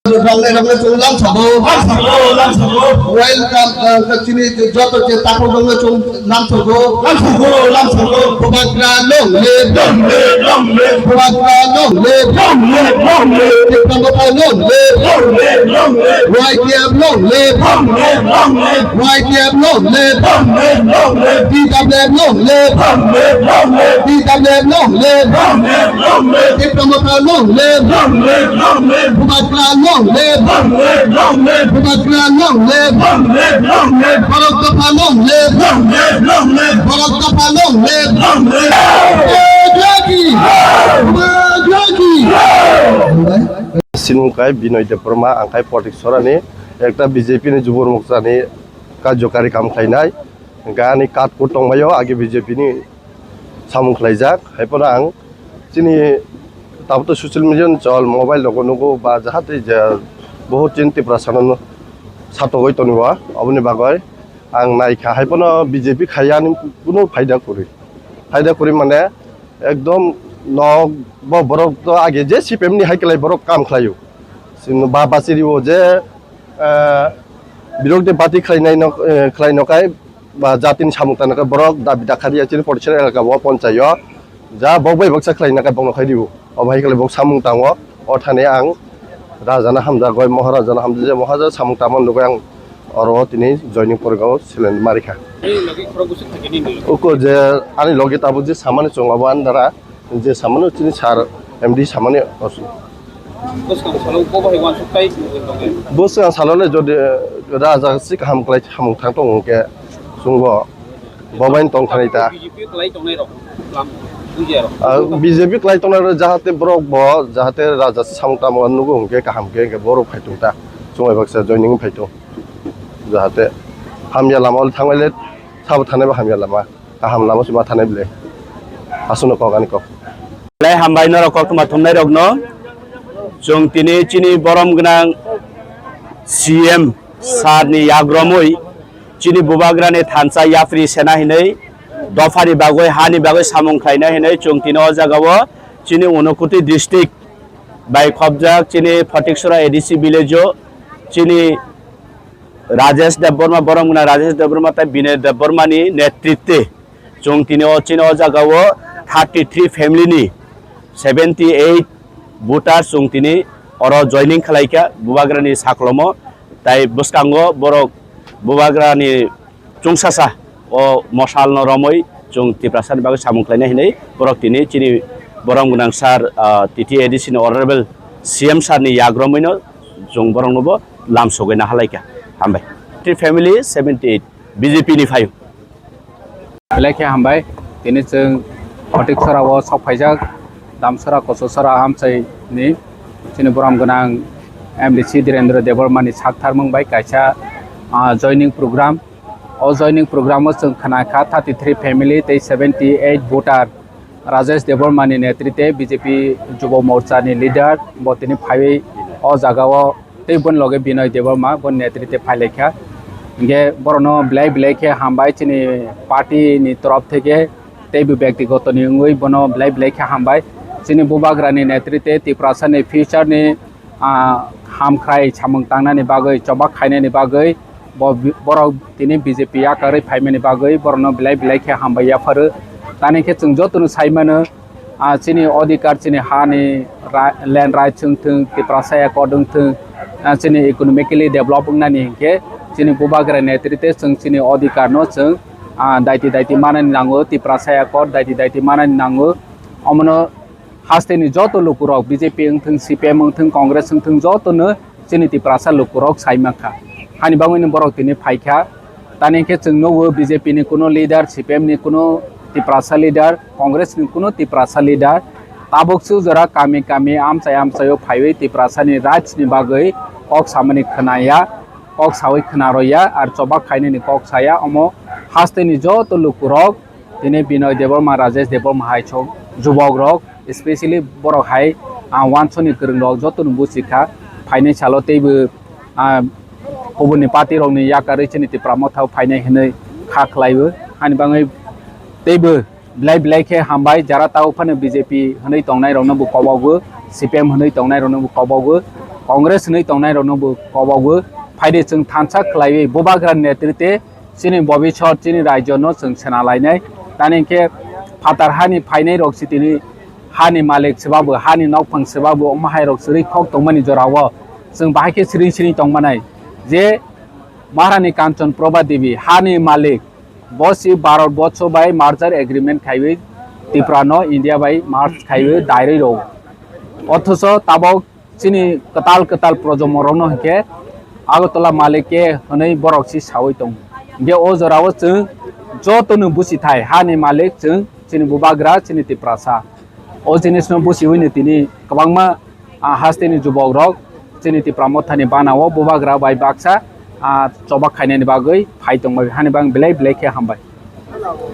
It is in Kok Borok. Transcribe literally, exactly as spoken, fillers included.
Rokle rokle chwng lamsogo. Lamsogo, lamsogo. Welcome, uh, chini joto je takhuk rokle chwng lamsogo. Lamsogo, lamsogo. Bubagra long live. Long live, long live. Bubagra long live. Long live, long live. Tipra Motha long live. Long live, long live. Y T F long live. Long live, long live. Y T F long live. Long live, long live. T W F long live. Long live, long live. T W F long live. Long live, long live. Tipra Motha long live. Long live, long live. Bubagra long live. Long live, long live. Bubagra long live. Long live, long live. Borok Dopha long live. Long live, long live. Borok Dopha long live. Long live. Bubagra ki. Bubagra ki. Sinung kai Binoy Debbarma, ang kai Potik Sorani, ekta B J P ni Jubur Morcha ni karjokari kam khlainai. Hingke ani card code tongbaio, age B J P ni samung khlaijak. Haiphano ang chini tabuk to social media ni chol, mobile rogo nugo ba jahate je bohut chini Tiprasa no satogoi tongo, oboni bagoi ang naikha. Haiphano B J P khaiya ni kuno phaida kwrwi. Phaida kwrwi mane ekdom nok bo borok to age je C P M ni hai kwlai borok kam khlaio. Chini ba bachiri o je, eh, birok de party khlainai no, eh, khlaino kai ba jatini samung tangna khe borok dabi dakha riya chini Potik Sora elaka o ponchai o ja bok bai baksa khlaina khe bokno khai dibo. Obo hai khe bok samung tango, o thani ang rajana hamjagoi, Maharaja no hamjak, je Maharaja samung tangma nugui ang oro tini joining porikha o seleng marikha. Ani logi khorok bwswk thangkhe nini? Uko je ani logi tabuk je samani chwng abo ani dara je samani chini sir M D samani osu. Bwskang salo bo bai uansuk tai tongwi tongwi. Bwskang salo le jodi raja si kaham kwlai samung thang tongo hwnkhe chwngbo bo bai tong thani ta. B J P kwlai tongnai rok lam bujiya rok. Ah, B J P kwlai tongnai rok jahate borok bo jahate raja si samung tamo nugo hwnkhe kaham khe hwnkhe borok phai tong ta. Chwng bai baksa joining phai tong. Jahate hamya lama o thangbai le sabo thanai bo hamya lama. Kaham lama se ma thanai bwle. Aswkno kok ani kok. Belai hambai norok koktwma thumnai rokno. Chwng tini chini borom gwnang C M sir ni yagromwi chini bubagrani thansa yapri sena hinwi dophani bagwi hani bagwi samung khlaina hinwi chwng tini o jagao chini Unakoti district bai khopjak chini Photiksora A D C village o chini Rajesh Debbarma, borom gwnang Rajesh Debbarma tei Binoy Debbarma ni netritwe chwng tini o chini o jaga o thirty three family ni seventy eight voter chwng tini oro joining khlai kha bubagra ni saklomo, tai bwskango borok bubagra ni chwngsasa o mosal no romwi chwng Tiprasa ni bagwi samung khlainai hinwi borok tini chini borom gwnang sir, ah, T T A D C ni honorable C M sir ni yagromwi no chwng borok no bo lam sogwi naha lai kha. Hambai. Three family seventy eight B J P ni phaio. Belai khe hambai. Tini chwng Photiksora o sok phaijak Damsora Kososora amchai ni chini borom gwnang M D C Dhirendra Debbarma ni sak tharmung bai kaisa, ah, joining program. O joining program o chwng khna kha thirty three family tei seventy eight voter. Rajesh Debbarma ni netritwe B J P Jubo Morcha ni leader bo tini phaiwi o jaga o tei boni loge Binoy Debbarma boni netritwe phai lai kha. Hinkhe borokno belai belai khe hambai chini party ni torof theke tei bo byaktigoto ni wngwi bono belai belai khe hambai. Chini bubagra ni netritwe Tiprasa ni future ni, ah, hamkhrai samung tangnani bagwi, chobak khainani bagwi bo, borok tini B J P yakarwi phaimani bagwi borokno belai belai khe hambai yapharo. Tani khe chwng jotono sai mano, ah, chini odhikar, chini hani ra-, land rights wng thung, Tiprasa Accord wng thung, ah, chini economically develop wngnani hinkhe chini bubagra netritwe chwng chini odhikar no chwng, ah, daiti daiti manani nango, Tiprasa Accord daiti daiti manani nango. Omono hasteni joto lukurok B J P wng thung, C P M wng thung, Congress wng thung, jotono chini Tiprasa lukurok sai mankha. Hani bagwino borok tini phaikha. Tani khe chwng nukgo B J P ni kuno leader, C P M ni kuno Tiprasa leader, Congress ni kuno Tiprasa leader. Tabuk su jora kami kami amchai amchaio phaiwi Tiprasa ni rights ni bagwi kok samani khwnaya, kok sawi khwnaroya, ar chobak khainani kok saya. Omo hasteni joto lukurok tini Binoy Debbarma, Rajesh Debbarma hai chwng jubok rok, especially borok hai, ah, wansoni kwrwng rok jotono buchi kha. Phainai salo teibo, ah, kubuni party rokni yakarwi chini Tipra Motha o phainai hinwi kha khlaiwi. Hani bagwi teibo belai belai khe hambai, jara tao phano B J P hwnwi tongnai rokno bo kobogo, C P M hwnwi tongnai rokno bo kobogo. Congress hwnwi tongnairokno bo kobogo phaidi chwng thansa khlaiwi bubagra netritwe chini bobisor chini rajyono chwng sena lainai. Tani hinkhe phatar hani phainairok si tini hani malik swbabo, hani nokphang swbabo, omo hairok swrwi khok tongmani jorao chwng bahai khe siring siring tongmanai je Maharani Kanchan Prabha Devi hani malik, bo si Bharat borsho bai merger agreement khaiwi Tripura no India bai merge khaiwi dairwi rw. Othocho tabok chini kwtal kwtal projomo rokno hinkhe Agartala malik ke hwnwi borok si sawi tongo. Hinkhe o jorao chwng jotono busi thai hani malik chwng chini bubagra chini Tiprasa. O jinisno busiwino tini kwbangma, ah, hasteni jubokrok chini Tipra Mothani banao bubagra bai baksa, ah, choba khainani bagwi phai tongbai. Hani bang belai belai khe hambai.